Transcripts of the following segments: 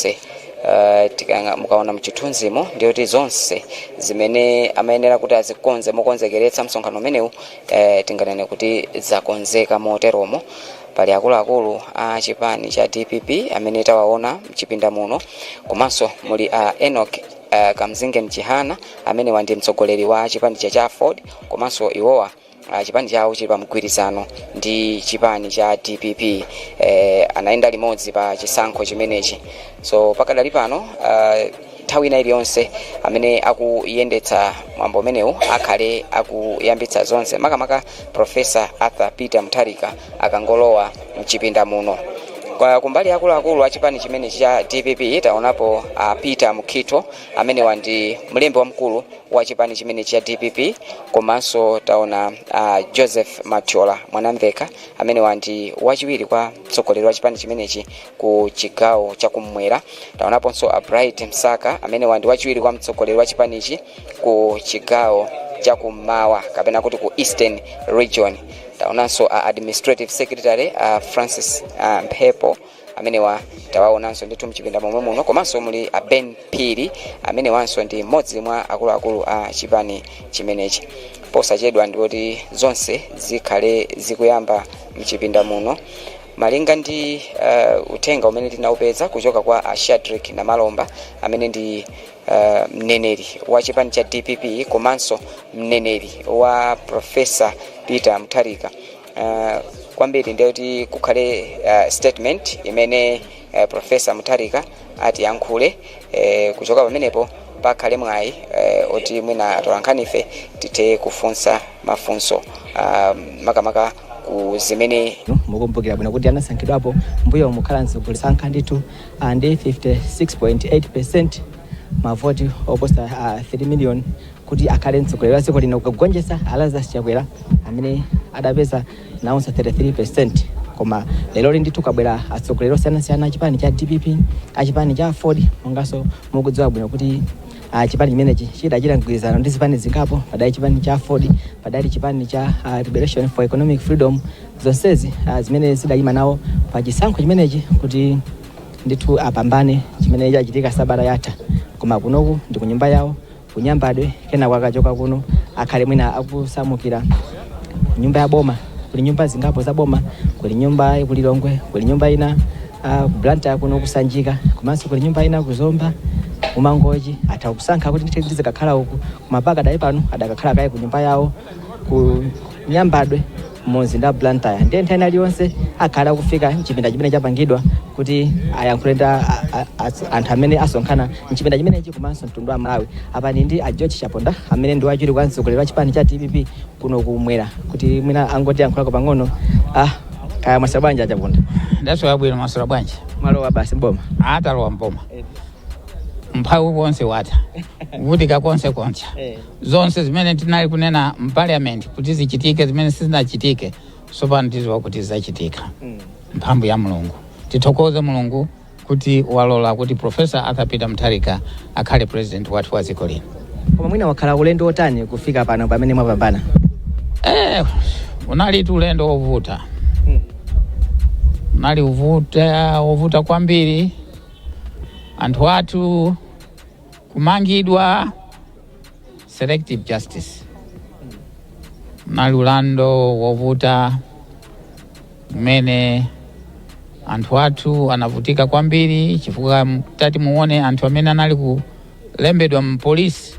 Zonse mukaona mchithunzimo, ndiyoti zonse zimene amayenera kuti azikonze mokonzekeretsa msonkhano umenewu, tinganene kuti zakonzeka moteromo. Pali akuluakulu a chipani cha DPP amene tawaona mchipinda muno, komanso muli a Enoch Kamzingeni Chihana amene ndi mtsogoleri wa chipani cha AFORD, komanso iwowa chipani chawo chili pa mgwirizano ndi chipani cha DPP, anayenda limodzi pa chisankho chimenechi. So pakadali pano, nthawi ina iliyonse amene akuyendetsa mwambo umenewu akhale akuyambitsa zonse, makamaka Professor Arthur Peter Mutharika akangolowa mchipinda muno. Kwa kumbali akuluakulu a chipani chimenechi cha DPP, taonapo Peter Mukhito amenewa ndi mlembi wamkulu wa chipani chimenechi cha DPP, komanso taona Joseph Mathyola Mwanamveka amenewa ndi wachiwiri kwa mtsogoleri wa chipani chimenechi ku chigawo chakummwera. Taonaponso a Bright Msaka amenewa ndi wachiwiri kwa mtsogoleri wa chipanichi ku chigawo chakummawa kapena kuti ku Eastern Region. Taonanso a administrative secretary, a Francis Mphepo, amenewa tawaonanso ndithu mchipinda momwe muno, komanso muli a Ben Phiri amenewanso ndi mmodzi mwa akuluakulu a chipani chimenechi. Posachedwa ndikuti zonse zikhale zikuyamba mchipinda muno, malinga ndi uthenga umene tinawupeza kuchoka kwa a Shadrick Namalomba amene ndi mneneri wa chipani cha DPP komanso mneneri wa Professor Peter Mutharika. Kwambiri ndiyoti kukhale statement imene Professor Mutharika atiyankhule. Kuchoka pamenepo pakhale mwayi oti mwina atolankhanife tithe kufunsa mafunso, makamaka ku zimene Mukumbukira bwino kuti anasankhidwapo mbuyo mukhala mtsogoleri, sankha ndithu ndi 56.8%, mavoti oposa 3 million, kuti akhale mtsogoleri wa dziko lino, kugonjetsa Lazarus Chakwera amene adapeza nawonso 33%. Koma lero ndithu kabwera atsogoleri osiyanasiyana achipani cha DPP, achipani cha AFORD, monganso mukudziwa bwino kuti chipani chimenechi chidachita mgwirizano ndi zipani zingapo. Padali chipani cha AFORD, padali chipani cha Liberation for Economic Freedom, zonsezi zimene zidayima nawo pa chisankho chimenechi kuti ndithu apambane, chimene chachitika sabata yatha. Koma kunoku ndi ku nyumba yawo kuNyambadwe. Kenako akachoka kuno akhale mwina akusamukira nyumba ya boma. Kuli nyumba zingapo za boma, kuli nyumba kuli Lilongwe, kuli nyumba ina ku Blantyre, kuno kuSanjika, komanso kuli nyumba ina kuZomba, kuMangochi. Atha kusankha kuti ndithe ndizikakhala uku, koma pakadali pano adakakhala kaye ku nyumba yawo ku Nyambadwe mumzinda wa Blantyre. Ndiye nthawi iliyonse akhala akufika mchipinda chimene chapangidwa kuti ayankhule ndi anthu amene asonkhana mchipinda chimenechi komanso mtundu wa Malawi. Apa ndi a George Chaponda amene ndi wachiwiri kwa mtsogoleri wa chipani cha DPP kuno kumwera, kuti mwina angoti yankhulako pang'ono. Kaya mwaswera bwanji, aChaponda? Ndaswera bwino, mwaswera bwanji? Mwalowa basi mboma. Atalowa mboma, mphawi konse watha, kuvutika konse koncha. Zonse zimene tinali kunena mparliament kuti zichitike, zimene sizinachitike, tsopano tiziwa kuti zachitika. Mphamvu ya Mulungu, tithokoze Mulungu kuti walola kuti Professor Arthur Peter Mutharika akhale president wathu wa dziko lino. Koma mwina wakhala ulendo otani kufika pano pamene mwapambana? Unali tu ulendo wovuta, unali wovuta kwambiri. Anthu athu kumangidwa, selective justice. Unali ulendo wovuta umene anthu athu anavutika kwambiri, chifukwa tati muone anthu amene anali kulembedwa mpolisi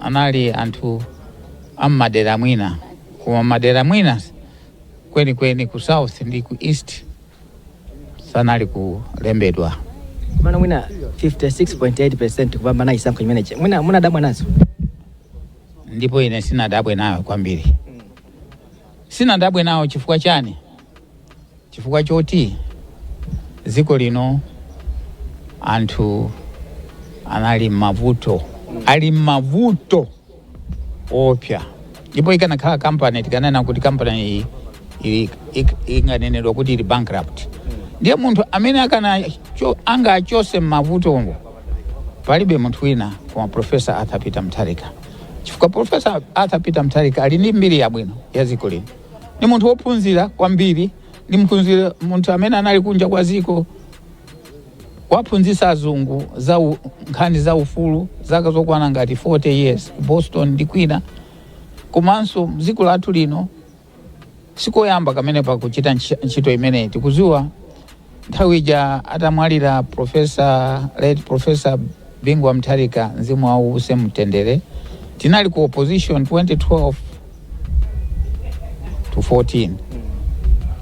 anali anthu ammadera mwina, koma madera mwina kwenikweni ku south ndi ku east sanali kulembedwa. Komano mwina 56.8% kupambana chisankho chimenechi, mwina munadabwa nazo? Ndipo ine sinadabwe nayo kwambiri, sinadabwe nawo. Chifukwa chani? Chifukwa choti dziko lino anthu anali m'mavuto, ali m'mavuto opsa. Ndipo ikanakhala kampani, tikanena kuti kampani iyi inganenedwa kuti ili bankrupt. Ndiye munthu amene akana angachose m'mavutomo palibe munthu wina koma Professor Arthur Peter Mutharika, chifukwa Professor Arthur Peter Mutharika ali ndi mbiri yabwino ya dziko lino. Ni munthu wophunzira kwambiri, ni mphunzira, munthu amene anali kunja kwa dziko. Kuwaphunzitsa azungu za nkhani za ufulu zaka zokwana ngati 40 years ku Boston ndi kwina. Komanso mdziko lathu lino sikoyamba kamene pakuchita ntchito imeneyi. Tikuziwa nthawi ija atamwalira professor, late Professor Bingu wa Mutharika, mzimu wawo uuse mtendere, tinali ku opposition 2012 to 14.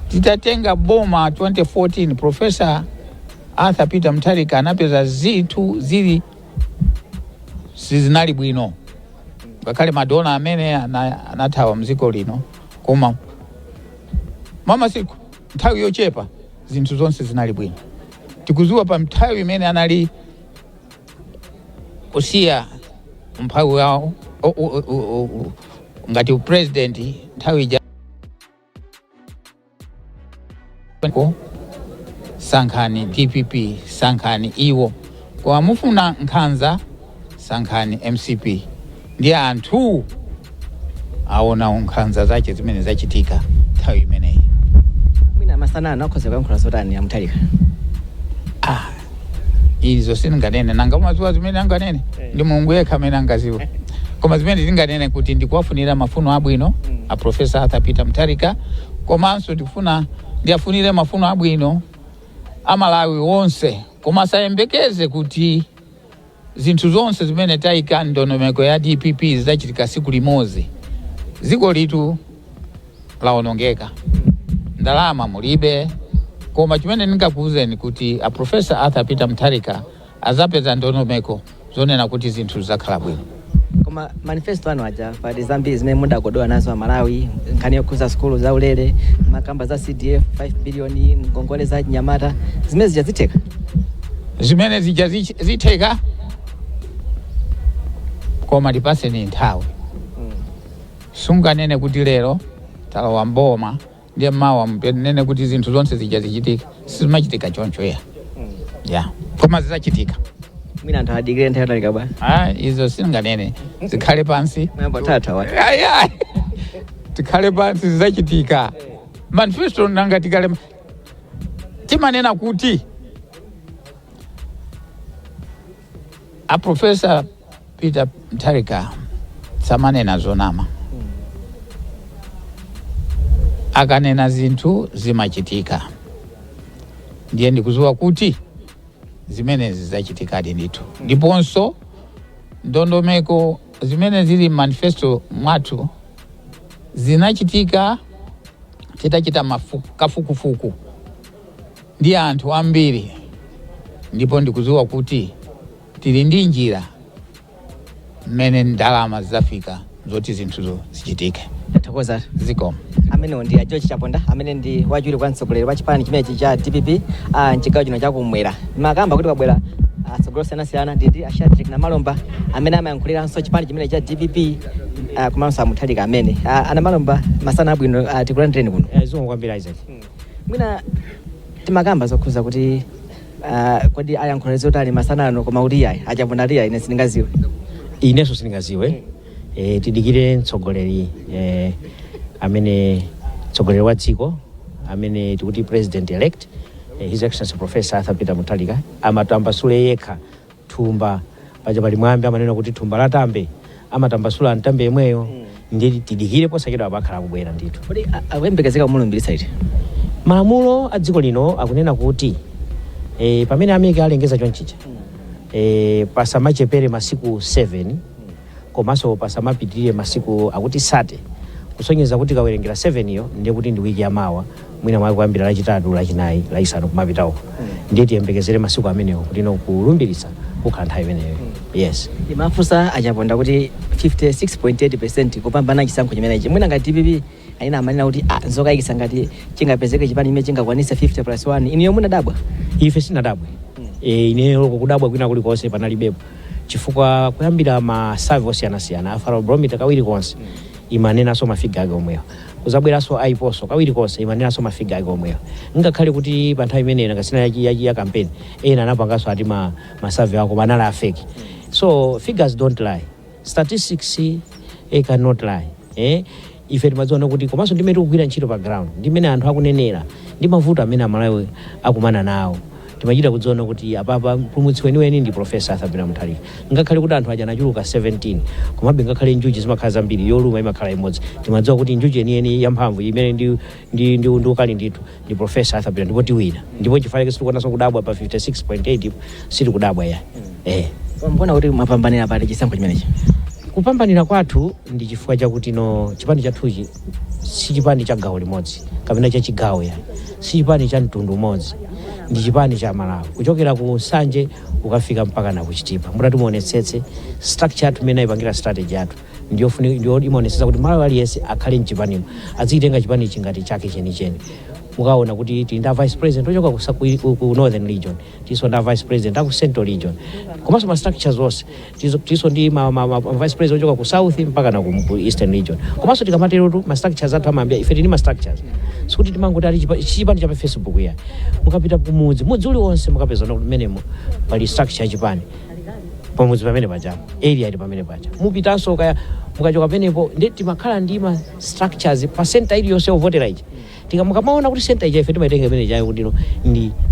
Titatenga boma 2014, Professor Arthur Peter Mutharika anapeza zinthu zili sizinali bwino, ngakhale ma donor amene anathawa mdziko lino. Koma mwamasiku, nthawi yochepa, zinthu zonse zinali bwino. Tikuziwa pa nthawi imene anali kusiya umphawi wawo ngati president, nthawi ija ko sankhani DPP, sankhani iwo, koma mufuna nkhanza, sankhani MCP. Ndi anthu aona nkhanza zache zimene zachitika nthawi imeneyi. Mwina masana akhoza kuyankhula zotani amutharika? Ah, izo sindinganene. Nanga umaziwa zimene anganene? Ndi Mulungu yekha amene angaziwe. Koma zimene ndinganene kuti ndikuwafunira mafuno abwino a Professor Arthur Peter Mutharika, komanso ndikufuna ndiafunire mafuno abwino Amalawi wonse. Koma asayembekeze kuti zinthu zonse zimene tayika ndondomeko ya DPP zidachitika siku limodzi. Dziko litu lawonongeka, ndalama mulibe. Koma chimene ndingakuwuzeni kuti a Professor Arthur Peter Mutharika azapeza ndondomeko zonena kuti zinthu zizakhala bwino. Koma manifesto anu aja pali zambiri zimene mudakodowa nazo Amalawi, nkhani yokhuza sukulu zaulere, makamba za CDF 5 billion, ngongole za nyamata, zimene zija zitheka? Zimene zija zitheka, koma tipaseni nthawi. Sunganene kuti lero talowa mboma, ndiye mawa nene kuti zinthu zonse zija zichitika. Sizimachitika choncho ya ya, koma zizachitika. Mwina anthu adikire nthawi yotalika bwa? Ah, izo sindinganene, zikhale pansi. Mwayamba thatha wa. Ayi, ayi. Tikhale pansi, zizachitika. Manifesto nanga tikale timanena kuti a Professor Peter Mutharika samanena zonama, akanena zinthu zimachitika. Ndiye ndikuziwa kuti zimenezi zizachitikadi ndithu. Ndiponso ndondomeko zimene zili manifesto mwathu zinachitika titachita kafukufuku ndi anthu ambiri, ndipo ndikuziwa kuti tili ndi njira mmene ndalama zizafika zoti zinthuzo zichitike. Tathokoza. Zikomo. Amenewo ndi a George Chaponda, amene ndi wachiwiri kwa mtsogoleri wa chipani chimenechi cha DPP mchigawo chino chakumwera. Makamba kuti kwabwera atsogoleri osiyanasiyana, ndi a Shadrick Namalomba amene amayankhuliranso chipani chimene cha DPP, komanso amutharika amene. Anamalomba, masana abwino, tikulandireni kuno. Zikomo kwambiri, Isaac. Mwina timakamba zokhuza kuti kodi ayankhula zotani masana ano, koma kuti iyayi, achaponda ati iyayi, ine sindingaziwe. Inenso sindingaziwe. Tidikire mtsogoleri amene mtsogoleri wa dziko amene tikuti president elect, His Excellency Professor Arthur Peter Mutharika, amatambasule yekha thumba. Paja pali mwambi amanena kuti thumba la tambe amatambasula mtambe yemweyo. Ndiye tidikire, posachedwa apakhala kubwera ndithu. Kodi akuyembekezeka kumulumbiritsa iti? Malamulo a dziko lino akunena kuti pamene a MEC alengeza chonchicha, pasamachepere masiku 7 komanso pasamapitirire masiku akuti 30, kusonyeza kuti kawerengera 7 iyo ndiye kuti ndi wiki yamawa, mwina mwake kuyambira Lachitatu, Lachinayi, Lachisanu kumapita uko. Ndiye tiyembekezere masiku amenewo kuti ino kulumbiritsa kukhala nthawi imeneyo, yes. Ndimafunsa achaponda kuti 56.8% kupambana chisankho chimenechi, mwina ngati DPP ayina amanena kuti nzokayikitsa ngati chingapezeke chipani chimene chingakwanitse 50 plus 1, inuyo munadabwa? Ife sinadabwe. Ineyo kudabwa kwina kulikonse panalibepo, chifukwa kuyambira ma survey osiyanasiyana, Afrobarometer kawiri konse imanenanso ma figure ake omwewa, kuzabweranso Ipsos kawiri konse imanenanso ma figure ake omwewa, ngakhale kuti pa nthawi imeneyo nangasina ya campaign ena anapanganso ati ma survey ako manali a fake. So figures don't lie, statistics cannot lie. Ife timadziona kuti komanso ndimene tikugwira ntchito pa ground, ndimene anthu akunenera ndi mavuto amene Amalawi akumana nawo. Timachita kudziona kuti apapa mpulumutsi weniweni ndi Professor Arthur Peter Mutharika. Ngakhale kuti anthu aja anachuluka 17, komabe ngakhale njuchi zimakhala zambiri, yoluma imakhala imodzi. Timadziwa kuti njuchi yeniyeni yamphamvu imene ndi ukali ndithu ndi Professor Arthur Peter, ndipo tiwina. Ndipo chifukwa chake sitikuonanso kudabwa pa 56.8, sitikudabwa ya eh. Mbona kuti mwapambanira pati chisankho chimenechi? Kupambanira kwathu ndi chifukwa chakuti no, chipani chathuchi si chipani cha gawo limodzi kapena cha chigawo ya, si chipani cha mtundu umodzi, ndi chipani cha Malawi kuchokera ku Nsanje ukafika mpaka na kuchitipa. Mutati muonetsetse structure yathu imene ayipangira, strategy yathu ndiyo imaonetsetsa kuti Malawi aliyense akhale mchipanimo, aziyitenga chipanichi ngati chake chenicheni. Mukaona kuti tili nda vice president ochoka ku Northern Region, tiso nda vice president aku Central Region, komanso ma structures onse tiso ndi ma vice president ochoka ku South mpaka na ku Eastern Region. Komanso tikamaterotu, ma structures athu amayambira, ife tili ma structures, sikuti timangoti ali chipani cha pa Facebook ya. Mukapita kumudzi, mudzi uliwonse mukapeza kuti menemo pali structure ya chipani pamudzi pamene pachapo, area ili pamene pacha. Mupitanso kaya mukachoka pamenepo, ndi timakhala ndi ma structures pa center iliyonse yovotera ichi. Mukamaona kuti center ija ife timaitenga imene ichayo kuti ino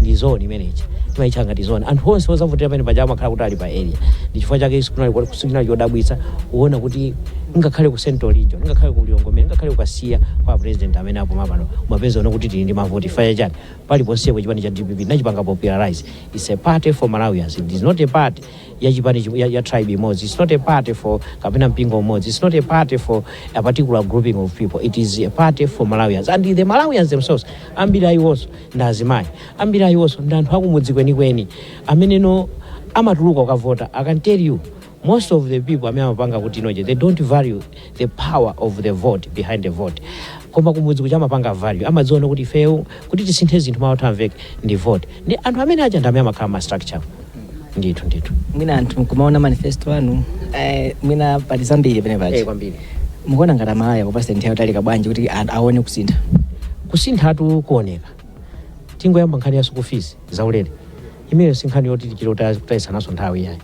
ndi zone imeneyi, timayitcha ngati zone. Anthu onse ozavotera pamene pachapo amakhala kuti ali pa area. Ndi chifukwa chake sikunali chodabwitsa kuona kuti ngakhale ku Central Region, ngakhale ku Lilongwe, ngakhale kukasiya kwa president amene apoma pano, umapeza ona kuti tili ndi mavoti. Faya chani? Paliponsepo chipani cha DPP nachipanga popularize. It's a party for Malawians. It is not a party ya chipani ya tribe imodzi. It's not a party for kapena mpingo umodzi. It's not a party for a particular grouping of people. It is a party for Malawians, and the Malawians themselves, ambiri ayiwonso ndi azimayi, ambiri ayiwonso ndi anthu akumudzi kwenikweni ameneno amatuluka kukavota. I can tell you, most of the people amene amapanga kuti inoje, they don't value the power of the vote behind the vote, koma kumudzi kuja amapanga value, amadziona kuti ifeyo kuti tisinthe zinthu, mawu amveke ndi vote. Ndi anthu amene aja ndi amene amakhala ma structure ndithu ndithu. Mwina anthu nkumaona manifesto anu, mwina pali zambiri pene paja. Kwambiri. Mukuona ngati Amalawi akupasa nthawi yotalika bwanji kuti anthu aone kusintha? Kusinthatu kuoneka. Tingoyamba nkhani ya school fees zaulere, imene si nkhani yoti tichite kutayisanaso nthawi yayi,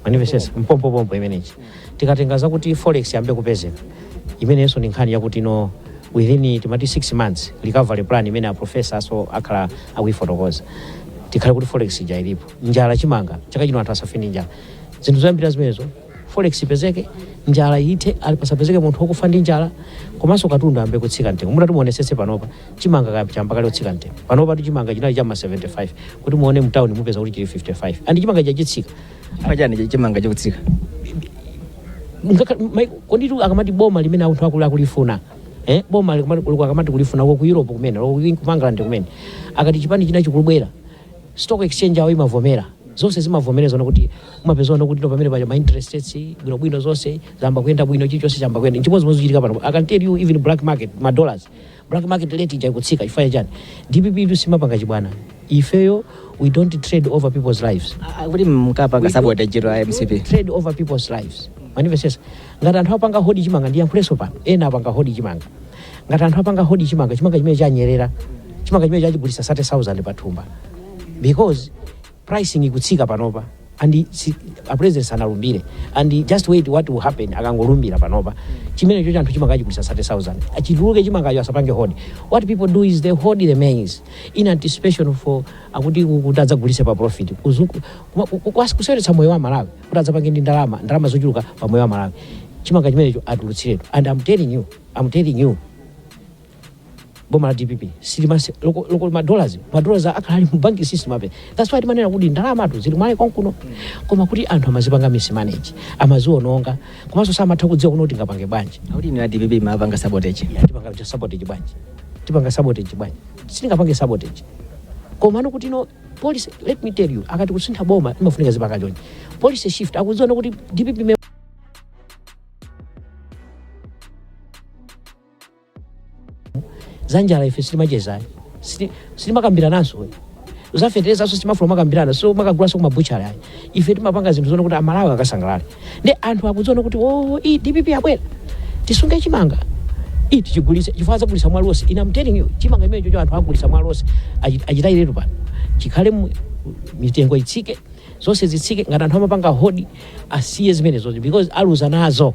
manifesesa mpompopompo imenechi. Tikatenga zakuti forex yambe kupezeka, imenenso ndi nkhani yakuti no, within timati 6 months recovery plan imene a professor aso akhala akuifotokoza, tikhale kuti forex ija ilipo. Njala, chimanga chaka chino anthu asafe ndi njala. Zinthu zoyambira zimenezo, forex ipezeke, njala ithe, ali pasapezeke munthu wokufa ndi njala, komanso katundu ambe kutsika mtengo. Mutati muonesese panopa chimanga chamba kale kutsika mtengo. Panopa tu chimanga chinali chama 75, kuti muone mtawuni mupeza kuti chili 55, and chimanga chachitsika. Chifukwa chani chimanga chikutsika? Konditu akamati boma limene anthu akulu akulifuna, boma akamati kulifuna uko ku Europe kumene, uko ku England kumene, akati chipani china chikulubwera, stock exchange awo imavomera, zonse zimavomereza kuti umapeza kuti no, pamene paja ma interest rates bwinobwino, zonse zamba kuyenda bwino, chilichonse chamba kuyenda. Chimodzimodzi chichitika pano. I can tell you, even black market, ma dollars, black market rate ija ikutsika. Chifukwa chani? DPP itu simapanga chibwana. Ifeyo we don't trade over people's lives. Kuti mkapanga We sabotage a don't MCP? trade over people's lives. Manifesesa ngati anthu apanga hoard chimanga, ndiyankhulenso pano, ena apanga hoard chimanga. Ngati anthu apanga hoard chimanga, chimanga chimene chanyerera, chimanga chimene chachigulisa 30,000 pathumba, because pricing ikutsika panopa and a president sanalumbire, and just wait what will happen akangolumbira. Panopa chimene cho chanthu chimanga achigulisa 30,000, achituluke chimangacho, asapange hoard. What people do is they hoard the maize in anticipation for akuti kuti adzagulise pa profit, kuseweretsa moyo wa Malawi, kuti adzapange ndi ndalama zochuluka pa moyo wa Malawi. Chimanga chimenecho atulutsiretu. And I'm telling you, I'm telling you, boma la DPP silimase loko ma dollars akhala ali mu banking system ape. That's why timanena kuti ndalamatu zili mwale konkuno, koma kuti anthu amazipanga mismanage, amaziononga, komanso samatha kudziwa kuno kuti ngapange bwanji. Akuti inu a DPP mapanga sabotage. Ya, tipanga sabotage bwanji? Tipanga sabotage bwanji? Sitingapange sabotage. Koma ano kuti no policy, let me tell you, akati kusintha boma imafunika zipanga chonchi, policy shift, akudziona kuti DPP zanjala ife sitimachezayo, sitimakambirananso zafeterezanso, sitimafuna makambirana, so makagulaso kumabuchara ayi. Ife timapanga zinthu zona kuti Amalawi akasangalale. Ndi anthu akudziona kuti oh, iyi DPP abwera, tisunge chimanga iyi tichigulise, chifukwa adzagulisa mwa loss. Ine I'm telling you, chimanga chimene chocho anthu agulisa mwa loss. Achitayiretu pano, chikhale mitengo itsike, zonse zitsike. Ngati anthu amapanga hoard, asiye zimenezo because aluza nazo.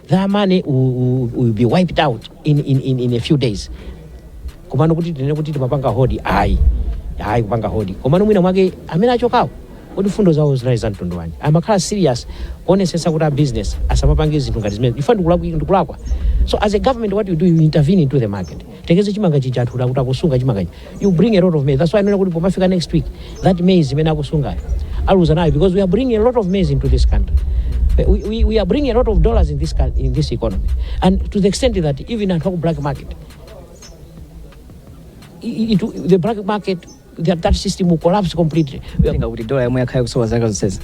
Their money will be wiped out in a few days. Komano kuti tinene kuti timapanga hoard, ayi. Hayi, kupanga hold. Komano mwina mwake amene achokawo, kodi fundo zawo zinali za mtundu wanji? Amakhala serious kuonesesa kuti a business asamapange zinthu ngati zimene ifa ndikulakwa. So as a government, what you do, you intervene into the market. Tekeze chimanga chija, anthu kuti akusunga chimanga ichi, you bring a lot of maize. That's why anena kuti pomafika next week, that maize imene akusungayo aluza nayo, because we are bringing a lot of maize into this country. We are bringing a lot of dollars in this economy, and to the extent that even anthu aku black market, the black market, that system will collapse completely. Tenga kuti dola yomwe yakhala kusowa zaka zonsezi.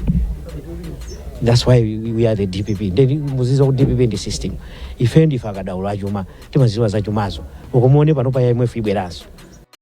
That's why we are the DPP. Then muziziwa kuti DPP ndi system. Ife ndife akadaulo achuma, timaziwa za chumazo. Ukumuone pano pa IMF ibweranso.